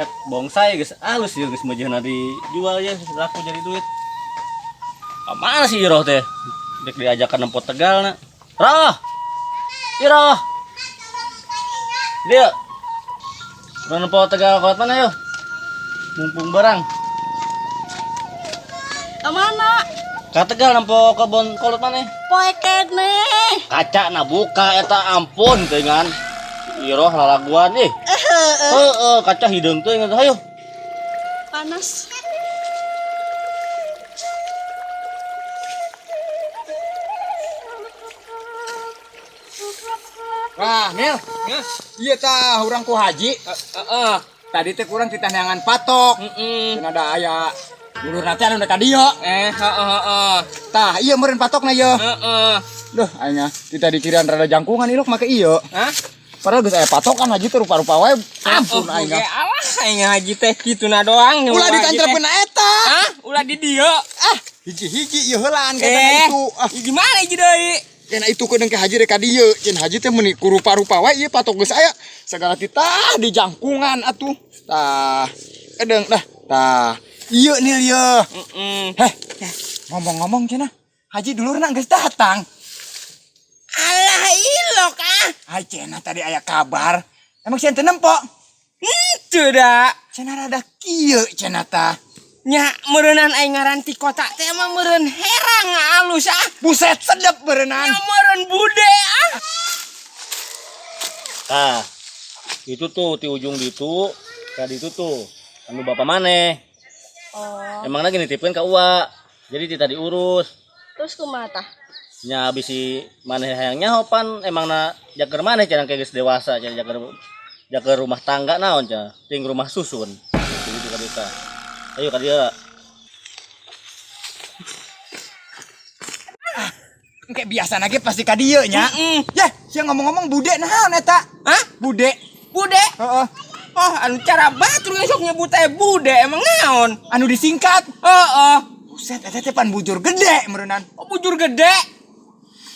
Hep bongsai geus alus ieu geus meujeuhna dijual ya laku jadi duit. Ka mana si Iroh teh? Dek diajakan nempo Tegal na. Roh. Iroh. Dia. Urang nempo Tegal kolot mana yo? Mumpung barang. Ka mana? Ka Tegal nempo kebon kolot mana? Poe keneh. Kaca na buka eta ampun teuingan. Iroh lalaguan ih. Heeh, kaca hideung teuing hayo. Panas. Wah, Nil. Iya tah urang ku haji. Heeh. Tadi teh kurang ditaneangan patok. Heeh. Cenah ada aya dulur teh anu ka dieu. Heeh heeh. Tah, iya meureun patokna ieu. Heeh. Duh, aing mah kita dikiraan rada jangkungan ilok make ieu. Hah? Padahal geus aya patokan haji teh rupa-rupa wae. Ampun Oh, aing. oke, alah aing haji teh kituna doang. Ulah ditancerkeun eta. Hah? Ulah di dieu. Ah, hiji-hiji ieu heulaan kata itu. Ah, Gimana hiji deui? kena itu kedeung ke haji rek ka dieu. Cin haji teh meuni ku rupa-rupa wae ieu patok geus aya. Segala titah di jangkungan atuh. Tah, edeung dah. Tah, ieu Nil ieu. Heeh. Heh, ngomong-ngomong cenah, haji dulurna geus datang. Alah ilok ah. Ai cenah tadi aya kabar. Emang sieun teu nempo? Henteu da. Cenah rada kieu cenah tah. Nya meureunnan aing ngaran ti kota teh mah meureun herang alus ah. Buset sedep berenang. Nya meureun bude ah. Tah. Itu tuh di ujung ditu, tadi itu tuh anu bapak maneh. Oh, Emang lagi nitipkeun ka uwa. Jadi tidak diurus. Terus kumaha tah? Nya habis si maneh hayang nyaho pan emang na jaker maneh cenah kayak geus dewasa cenah jaker jaker rumah tangga naon cenah ting rumah susun. Gitu ka dieu tah. Ayo ka dieu. Kayak biasa lagi pasti ka dieu nya. Heeh. Yeh, sia ngomong-ngomong bude naon eta? Hah? Bude. Bude? Heeh. Oh, anu cara batur sok nyebut teh bude emang naon? Anu disingkat. Heeh. Buset, eta teh pan bujur gede meureunan. Oh, bujur gede.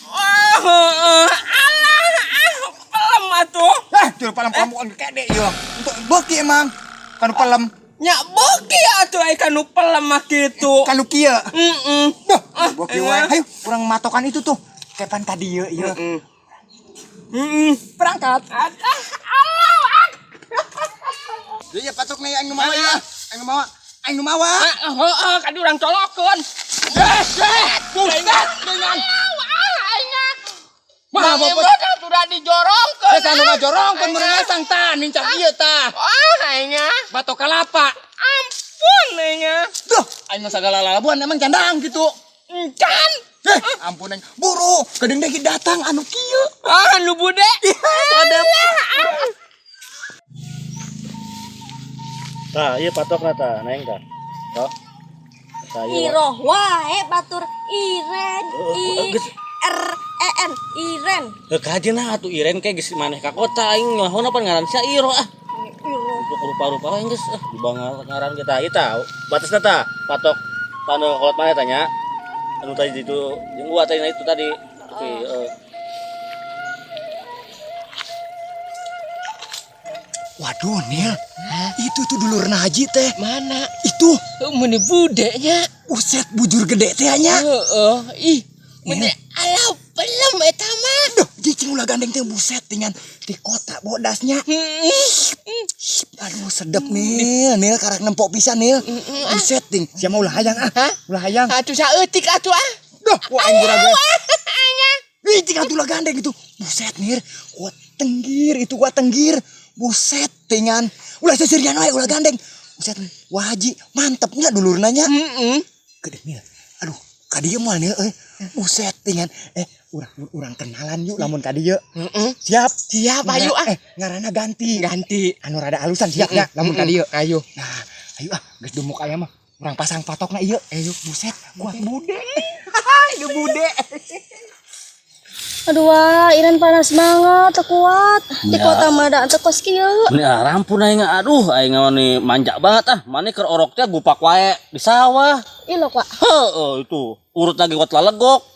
Oh, heeh. Alah, ah, pelem atuh. Ah, jur palem-palem bukan kede ieu. Untuk beuki emang. Kanu pelem, Nya beuki atuh ai kanu pelem mah kitu. kanu kieu. Heeh. Duh, Ah, beuki wae. eh. Hayu, urang matokan itu tuh. Kepan ka dieu ieu. Heeh. Heeh. Berangkat. Alah, alah. Ah. Iya patok nih aing nu mawa ya. Aing nu mawa. Aing nu mawa. Ah, heeh, kadi urang colokeun. Buset, buset dengan. Ah, aing mah. Mah, Bang bapak. Imron atuh da dijorongkeun. Geus anu ngajorongkeun meureun ngesang tah nincak ieu tah. Ah, aing mah. Batok kalapa. Ampun aing mah. Duh, aing mah sagala lalabuan emang candang gitu. Encan. Eh, ampun aing. Buru, kedeung deui datang anu kieu. Ah, nu bude. Sadep. Tah, ieu patokna tah, naeng tah. Toh. Tah ieu. Iroh wae batur Iren I Geus. R E N Iren. Heuh kajeun atuh Iren ke geus maneh ka kota aing nyaho pan ngaran sia Iroh ah. Iroh. Untuk rupa-rupa aing geus ah dibangar ngaran kita ieu tah. Batasna tah patok panu kolot maneh tanya. Anu tadi itu jeung gua tadi itu tadi. Oke, heeh. Waduh, Nil. Itu tuh dulurna haji teh. Mana? Itu. Meuni bude nya. Buset, bujur gede teh nya. Heeh, ih. Meuni alah pelem eta mah. Duh, cicing ulah gandeng teh buset dengan di kota bodasnya. Aduh, sedep Nil, Nil karak nempok pisan Nil. Buset ting, siapa ulah hayang ah. Hah? Ulah hayang. Atuh saeutik atuh ah. Duh, wah aing gura gue. Ih, cing atuh ulah gandeng itu. Buset Nir, kuat tenggir itu kuat tenggir. Buset tingan. Ulah seserian wae ulah gandeng. Buset, wah haji mantepnya dulurna nya. Heeh. Gede Nil. Aduh, ka dieu moal Nil euy. Buset tingan. Urang kenalan yuk lamun ka dieu. Heeh. Siap. Siap, ayo ah. Ngaranna ganti. Ganti. Anu rada alusan siap nya lamun ka dieu. Ayo. Nah, ayo ah, geus dumuk aya mah. Urang pasang patokna ieu. Ayo, buset, kuat bude. Aduh bude. Aduh wah, Iren panas banget, teu kuat. Di Ya. kota mah da teu kos kieu. Ini ah, rampun aing aduh aing mah nih manja banget ah. Mane keur orok teh gupak wae di sawah. Ilok, Wak. Heeh itu urut lagi kuat lalegok.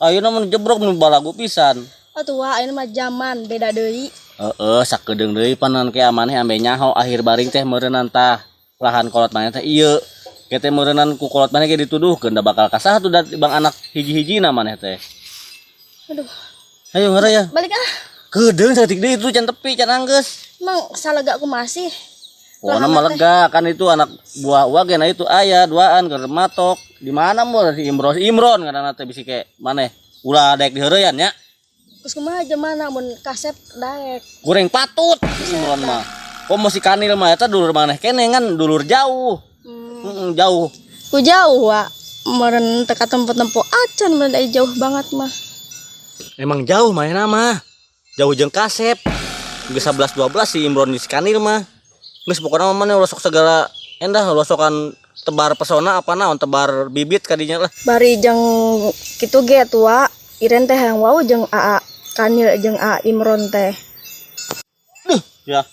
Ayeuna mah jebrok mun balagu pisan. Atuh wah, ayeuna mah zaman beda deui. Heeh, sakedeung deui panan ke maneh ambe nyaho akhir baring teh meureunan tah lahan kolot maneh teh ieu. Ke teh meureunan ku kolot maneh ge dituduhkeun da bakal kasaha tuh da bang anak hiji-hijina maneh teh. Aduh, Ayo ngara ya. Balik ah. Kedeung saeutik deui itu can tepi, can anggeus. Emang salah aku masih. Pokoknya mah lega kan itu anak buah uang nah itu aya duaan keur matok. Di mana mau si Imron, si Imron ngaranna teh bisi ke maneh ulah daek diheureyan nya. Terus kumaha mana mun kasep daek. Kurang patut si Imron mah. Komo si Kanil mah eta dulur maneh kene kan dulur jauh. Jauh. Ku jauh wa. Meureun teka tempo-tempo acan meureun ai jauh banget mah. Emang jauh manehna mah. Jauh jeung kasep. Geus 11 12 si Imron di si Kanil mah. Geus pokona mah maneh ulah sok segala endah, ulah sokan tebar pesona apa naon, tebar bibit kadinya lah. Bari jeung kitu ge tua, Iren teh yang wau jeung AA Kanil jeung A Imron teh. Duh, ya.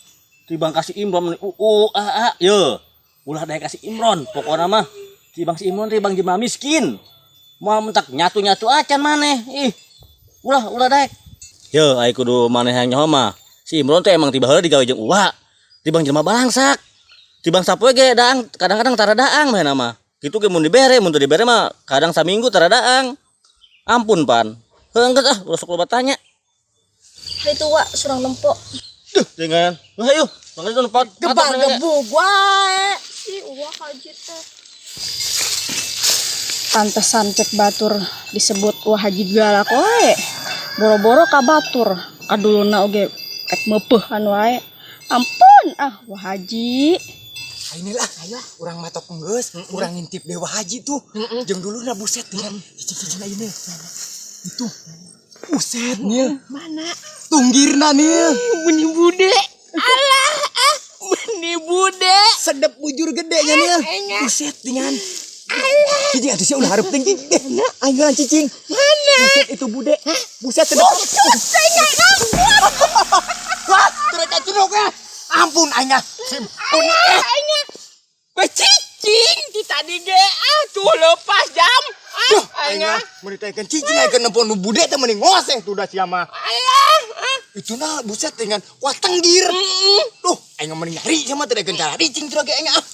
Tibang kasih Imron meni u a a ye. Ulah daek kasih Imron, pokona mah tibang si Imron tibang jelema miskin. Moal mentak nyatu-nyatu acan maneh. Ih. Ulah ulah daek. Ye, ai kudu maneh yang nyaho mah. Si Imron teh emang tiba heula digawe jeung uwa. Tibang jelema balangsak. Tibang sapoe ge daang, kadang-kadang tara daang manehna mah. Kitu ge mun dibere, mun teu dibere mah kadang saminggu tara daang. Ampun pan. Heuh geus ah, ulah sok loba tanya. Itu wa surang nempo. Duh, dengan. Wah, ayo. Mangga itu nempat. Gebang gebug wae. Si uwa haji teh. Pantesan cek batur disebut wah haji galak wae. Boro-boro ka batur, kaduluna oge rek meupeuhan wae. Ampun ah wah haji. Inilah, ayo urang matok geus, urang ngintip Dewa Haji tuh. Jeung dulurna, buset dengan cicing-cicing ayeuna. Itu. Buset, Nil. Mana? Tunggirna, Nil. Meni bude. Alah, ah, meni bude. Sedep bujur gede nya, Nil. Buset dengan. Cicing atuh sia ulah hareup teuing deh. Ayo cicing. Mana? Buset itu bude. Buset sedep. Wah, terus cenuk ya. Ampun aing ah. Simpun eh. Weh cicing ti tadi ge ah tuh lepas jam. Ah, Duh, aing aing ah. ah. Meuni cicing aing nempo nu bude teh mending ngoseh tuh da sia mah. Alah, ah. Itu nah buset dengan wah tenggir. Duh, aing mending nyari sama teh daekeun cara cicing tuh ge aing ah.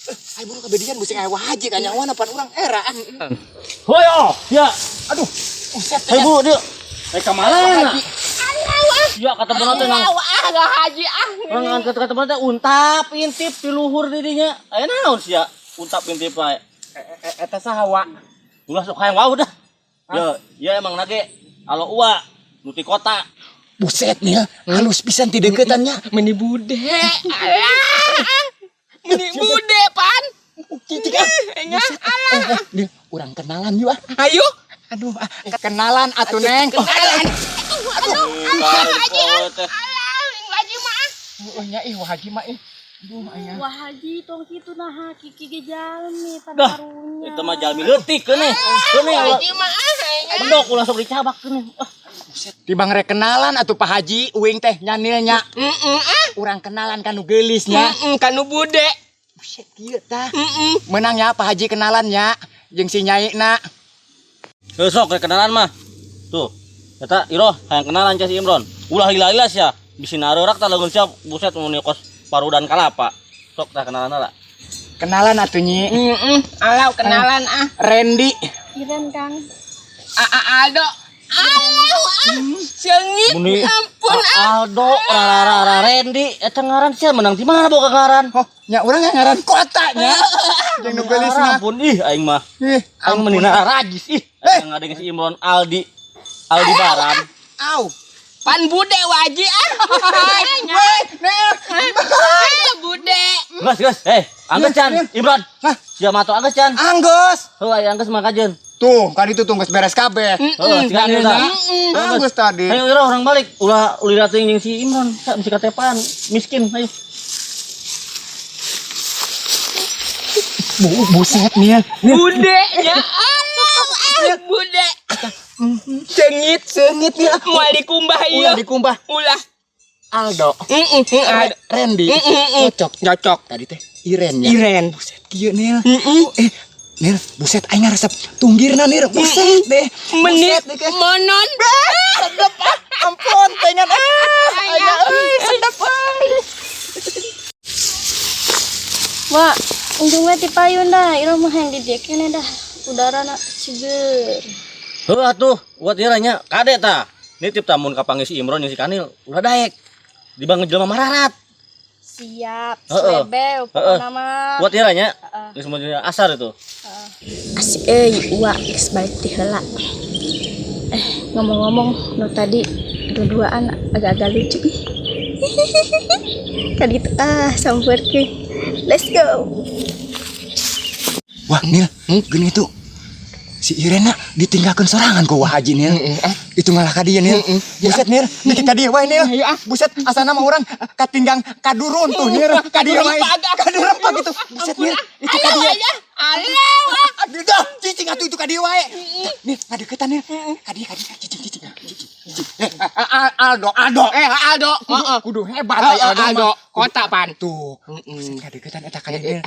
Eh, aing buru kabedian busing aya haji ka nyawana pan urang era ah. Hoyo, ya. Aduh, buset. Hei bu, dia. Eh ka mana? Ya kata bener teh nang. Ah, lah haji ah. Orang kata kata bener teh untap intip di luhur di dinya. Aya naon sia? Untap intip wae. Eta saha wa? Ulah sok hayang wau dah. Ya, ya emang nage alo ua nu ti kota. Buset nih, halus pisan ti deukeutannya. Meni bude. Alah. Ah. Meni bude pan. Cicing ah. Aing ah. Alah. Eh, Nil, urang kenalan yuk ah. Ayo. Aduh, ah, kenalan atuh Neng. Kenalan. Aduh, aduh, alah haji ah. Teh. Alah, haji mah ah. Oh nya ih wah haji mah ih. Aduh, aing ah. Wah haji tong kitu nah kiki ge jalmi pan Dah, karunya. itu mah jalmi leutik keuneh. Keuneh ulah Haji mah ah. Aing ah. bedok ulah sok dicabak keuneh. Ah, Tibang rek kenalan atuh Pak Haji uing teh nyanilnya. Heeh ah. Urang kenalan kanu geulis nya. Heeh, kanu bude. Buset kieu tah. Heeh. Menang ya Pak Haji kenalan nya jeung si Nyai na. Heuh sok rek kenalan mah. Tuh. Eta Iroh hayang kenalan si Imron. Ulah lila-lila sia. Bisi nareurak tah leungeun sia buset mun kos parudan kalapa. Sok tah kenalan lah. Kenalan atuh Nyi. Heeh, alah kenalan ah. Randy. Iren Kang. Ah, Aldo. Alah, ah. Seungit. Muni Ampun ah. Aldo, Rara Rara Randy, eta ngaran sia menang di mana boga ngaran? Oh, nya urang ngaran kota nya. Jeung nu geulis mah. Ampun ih aing mah. Ih, Aing meni rajis ih. Aing ngadeng si Imron Aldi. Aldi Baran. Au. Pan bude waji ah. Weh, Nel. Ah, bude. Geus geus, eh, anggeus can, Imron. Hah? Sia mato anggeus can. Anggeus. Heuh aya anggeus mah kajeun. Tuh, kan itu tuh geus beres kabeh. Heuh, si Kanil tah. Anggeus tadi. Ayo Iro orang balik. Ulah ulira teuing jeung si Imron, sak bisi katepan, miskin ayo. Bu, buset Nil. Bude nya. Alah, ah, bude. Seungit. Seungit Nil. Moal dikumbah ieu. Ulah dikumbah. Ulah. Aldo. Heeh, Aldo. Randy. Heeh. Cocok. Cocok. Tadi teh Iren ya. Iren. Buset kieu Nil. Heeh. Eh, Nil, buset aing ngaresep tunggirna Nil. Buset deh. Meni Buset deh. monon. Sedep ah. Ampun, pengen ah. Aing Wah, untungnya ti payun dah. Iroh mah yang di dieu keneh dah. Udara na seger. Heuh atuh, buat ieu nya kade tah. Nitip tamun kapanggih si Imron jeung si Kanil, ulah daek. Dibangun jelema mararat. Siap, Heeh. selebeu pokona mah. Buat ieu nya. Heeh. Geus mun asar itu. Asik euy, uwa geus balik ti heula. Eh, ngomong-ngomong nu tadi dua-duaan agak-agak lucu ih. Kan gitu ah, sampeurkeun. Let's go. Wah, Nil, gini tuh. Si Irena ditinggalkan sorangan ku Wah Haji, Nil. Itu ngalah ka dieu, Nil. Buset, Nil, dikit ka dieu wae, Nil. Buset, asana mah urang katinggang kadurun tuh, Nil. Ka dieu wae. Kadurempak gitu. Buset, Nil, itu ka dieu. Alah. Aduh, dah, cicing atuh itu ka dieu wae. Nil, ngadeukeutan, Nil. Ka dieu, ka dieu, cicing, cicing, cicing. Cicing. Eh, Aldo, Aldo. Eh, Aldo. Heeh. Kudu hebat ai Aldo, Aldo Aldo. mah. Kota pan. Tuh, buset kadeukeutan eta ka dieu.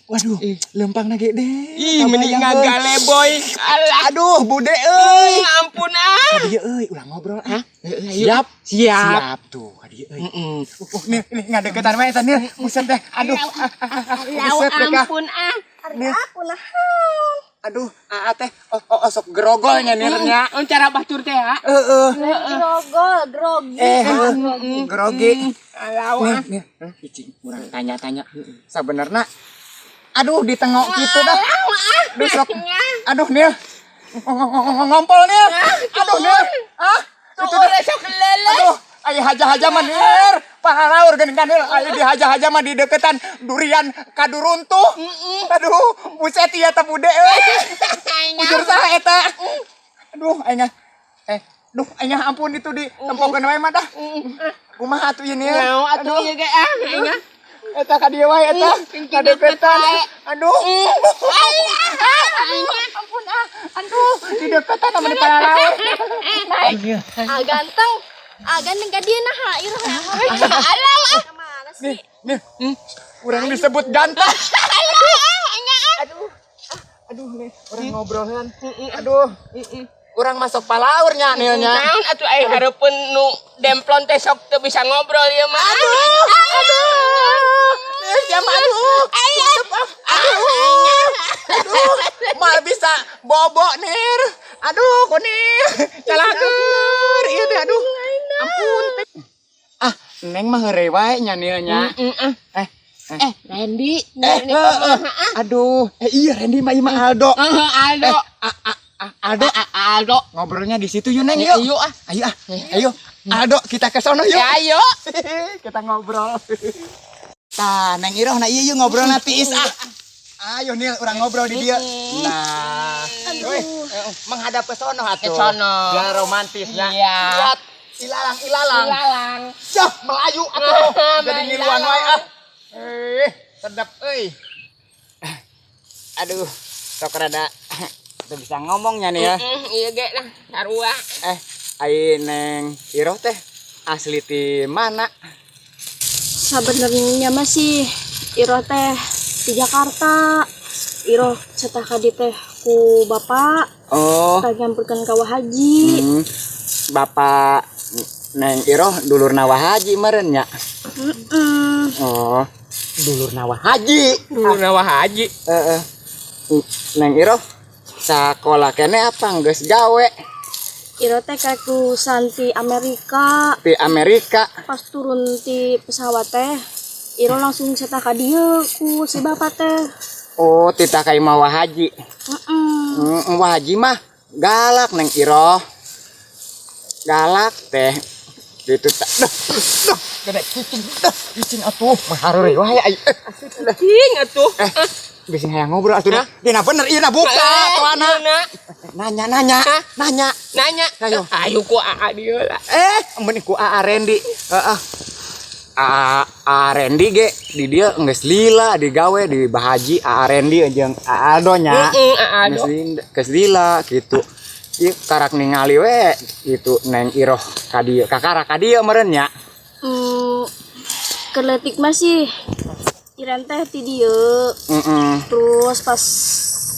Waduh, lempang na ge deh. Ih, mending ngagaleboy. Alah. Aduh, bude euy. Ih, ampun ah. Ka dieu euy, ulah ngobrol ah. Siap. Siap. Siap tuh, ka dieu euy. Nih, nih ngadeukeutan wae eta, Nil. Buset deh. Aduh. Buset deh, Kak. Ampun ah. Nil. Aku nahan. Aduh, aa teh oh, oh, oh, sok grogolnya Nilnya. Oh, cara batur teh ha. Heeh. Grogol, grogi. Eh, heuh. Grogi. Alah. Nih, nih, cicing, urang tanya-tanya. Sabenerna aduh ditengok gitu dah. Aduh sok. Aduh, Nil. Ngompol, Nil. Aduh, Nil. Ah, itu dah. Sok leles. Aduh, aya haja-haja mah, Nil. Pahalaur geuning kan, Nil. Aya dihaja-haja mah di deketan durian kaduruntuh. Aduh, buset ieu teh bude euy. Bujur saha eta? Aduh, aing eh, duh, aing ampun itu di tempokeun wae mah dah. Kumaha atuh ieu, Nil? Nyawa atuh ieu ge ah, aing ah. Eta ka dieu wae eta. Kadeukeutan. Aduh. Ampun ah. Aduh, di deketan sama di palalaur. Ah, ganteng. Ah, ganteng ka dieu nah, iroh. Alah ah. Kemana sih? Nih, nih. Urang disebut ganteng. Aduh. Aduh nih, urang ngobrolan. Aduh. Urang masuk palaurnya Nilnya. Naon atuh ai hareupeun nu demplon teh sok teu bisa ngobrol ieu mah. Aduh. Aduh. Nih, siapa aduh. Tutup ah. Aduh. Aduh. Mal bisa bobo Nir. Aduh, kunir. Calakur. Ieu teh aduh. Ampun. Ah, Neng mah heureuy wae nya Nilnya. Eh, Eh, eh Randy. eh, eh, eh. Aduh, eh iya Randy mah ieu mah Aldo. Heeh, Aldo. Eh, Aldo, Aldo. Ngobrolnya di situ yuk, Neng, yuk. Ayo ah. Ayo ah. Ayo. Aldo, kita ke sono yuk. Ya ayo. Kita ngobrol. Tah, Neng Iroh nah iya yuk ngobrol na tiis ah. Ayo Nil, urang ngobrol di dia. Nah, weh, menghadap ke sono atuh. Ke sono. Biar romantisnya. Iya. Lihat, ilalang-ilalang. Ilalang. Cah, melayu atuh. Jadi ngiluan wae ah. Eh, sedap euy. Aduh, sok rada teu bisa ngomongnya nih ya. Iya ge lah, sarua. Eh, ai Neng Iroh teh asli ti mana? Sebenarnya masih Iroh teh di Jakarta. Iroh cetah ka dieu teh ku bapak. Oh. Tah nyamperkeun ka Wa Haji. Bapak Neng Iroh dulurna Wa Haji meureun nya. Heeh. Oh, dulurna Wa Haji. Dulurna Wa Haji. Heeh. Neng Iroh sakola keneh apa geus gawe? Iroh teh lulusan ti Amerika. Di Amerika. Pas turun ti pesawat teh, Iroh langsung cetah ka dieu ku si bapak teh. Oh, titah ka imah Wa Haji. Heeh. Wa Haji mah galak, Neng Iroh. Galak teh. Gitu tak. Duh, duh, gede cicing, duh, cicing atuh. Mah hareureuy wae ai. Eh, Cing atuh. eh, bisi hayang ngobrol atuh dah. Dina bener ieu na buka Eh, atuh ana. na. Nanya nanya, Hah? nanya. Nanya. Ayo. Ayo ku aa dieu lah. Eh, mending ku Aa Randy. Heeh. Aa, Aa Randy ge di dieu geus lila digawe di Bahaji Aa Randy jeung Aa Aldo nya. Heeh, Aa Aldo. Geus lila gitu. Ieu karak ningali we gitu Neng Iroh ka dieu. Kakarak ka dieu meureun nya. Keletik masih Iren teh ti dieu. Terus pas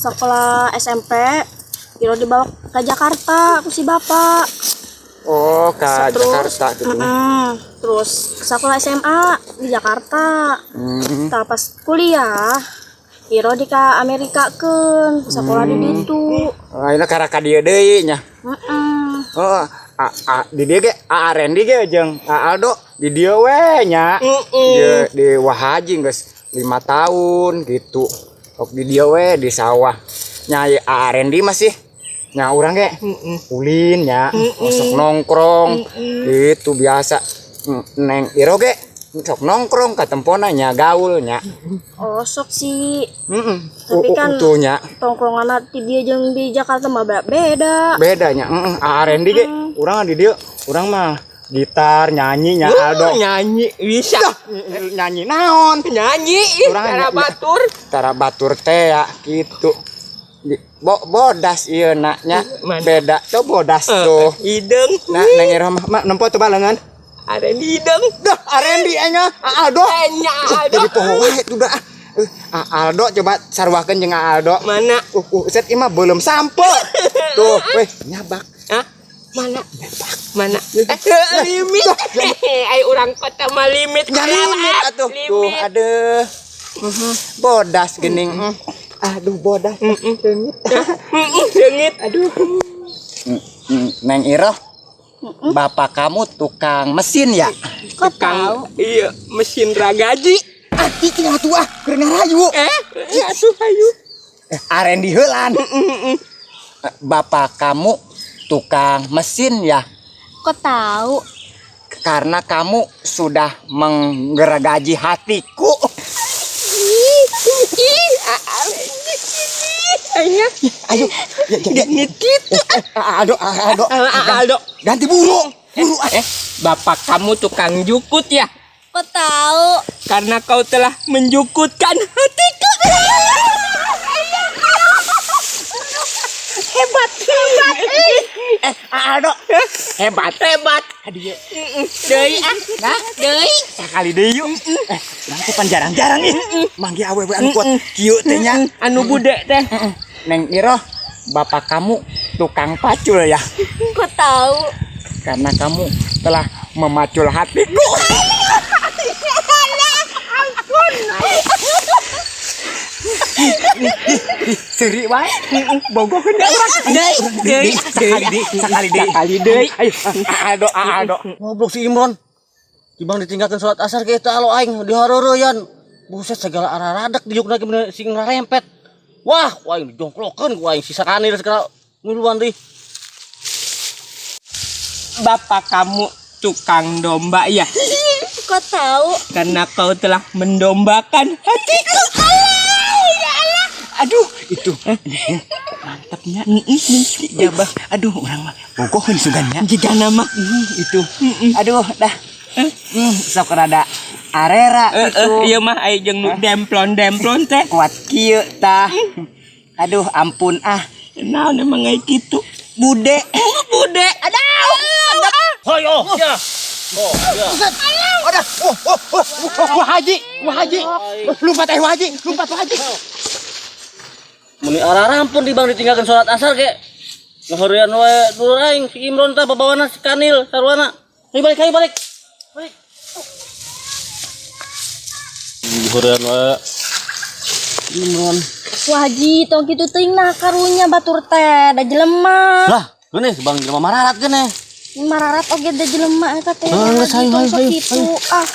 sekolah SMP, Iro dibawa ke Jakarta ku si bapak. Oh, ka Terus, Jakarta gitu. Terus sekolah SMA di Jakarta. Tah, pas kuliah Iro di ka Amerika keun, sekolah di ditu. Oh, ayeuna karek ka dieu deui nya. Heeh. Oh, a, a, di dieu ge A Randy ge jeung A Aldo di dieu we nya. Di Wahaji geus 5 tahun gitu. Ok di dieu we di sawah. Nya ieu A Randy masih nya urang ge ulin nya, sok nongkrong gitu biasa. Neng Iro ge sok nongkrong ka tempona nya gaul nya. Oh, sok sih. Heeh. Tapi kan Utuh nya. tongkrongan di dia jeung di Jakarta mah beda. Bedanya heeh. A Randy ge urang di dieu urang mah gitar nyanyi nya Aldo. Nyanyi bisa. Dah, nyanyi naon? Nyanyi ih, Urang tara batur. Tara batur teh ya gitu. Bodas ieu na nya. Mana? Beda tuh bodas tuh. Hidung. Nah, neng Iro mah mak nempo coba lengan. Ada di hidung. Dah, Arendi nya Aldo. Nya Aldo. Jadi poho wae tuh dah. Aldo coba sarwakeun jeung Aldo. Mana? Set ieu mah belum sampe. Tuh, weh nyabak. Hah? Mana? Mana? Limit. Ai urang kota mah limit. Nya limit atuh. Tuh, Limit. aduh. Bodas geuning. Aduh, bodas. Leungit. Leungit. Aduh. Neng Iro, bapak kamu tukang mesin ya? Kok tahu? Iya, mesin ragaji. Ah, iki atuh ah, keur ngarayu. Atuh hayu. Arendi heulan. Bapak kamu tukang mesin ya? Kok tahu? Karena kamu sudah menggergaji hatiku. Ih, Ayo. Ayo, ya, ya, ya. Genit gitu. Aldo, Aldo. Aldo. Ganti burung. Buru ah. Bapak kamu tukang jukut ya? Kok tahu? Karena kau telah menjukutkan hatiku. Hebat, hebat. Aldo. Hebat, hebat. Aduh, Deui ah, nah, deui. Sakali deui yuk. Urang teh pan jarang-jarang ih. Manggih awewe anu kuat kieu teh nya. Anu bude teh. Neng Iro, bapak kamu tukang pacul ya? Kok tahu? Karena kamu telah memacul hatiku. Seri wae. Bogokeun da urang. Deui, deui, Sakali deui, sakali deui. Sakali deui. Ayo, Aldo, Aldo. Goblok si Imron. Tibang ditinggalkan sholat asar ke eta alo aing dihareureyan. Buset segala arah radak diukna ge bener sing rempet. Wah, ku aing dijongklokeun ku aing sisa kanir segala ngiluan deui. Bapak kamu tukang domba ya? Kok tahu? Karena kau telah mendombakan hatiku. Allah, ya Allah. Aduh, itu. Mantapnya. Ya, Bah. Aduh, urang mah bogoheun sugannya. Jika nama Itu. Aduh, dah. Sok rada arera gitu. Iya mah ai jeung nu demplon-demplon teh. Kuat kieu tah. Aduh, ampun ah. Naon emang ai kitu? Bude. Bude. Aduh. Hoyo, ya. Oh, ya. Aduh, oh, oh, oh, oh, wah haji, wah haji. Lompat wah haji, lompat wah haji. Muni arah rampun tibang ditinggalkan sholat asar ke. Ngaheureyan wae dulur aing si Imron tah babawana si Kanil sarwana. Ayo balik, ayo balik. Balik. Ngaheureyan wae. Imron. Wah Haji, tong kitu teuing nah karunya batur teh da jelema. Lah, geunih bang jelema mararat geunih. Mararat oge da jelema eta teh. Ah, geus, ayo, Tong ayo, sok ayo, kitu. Ah.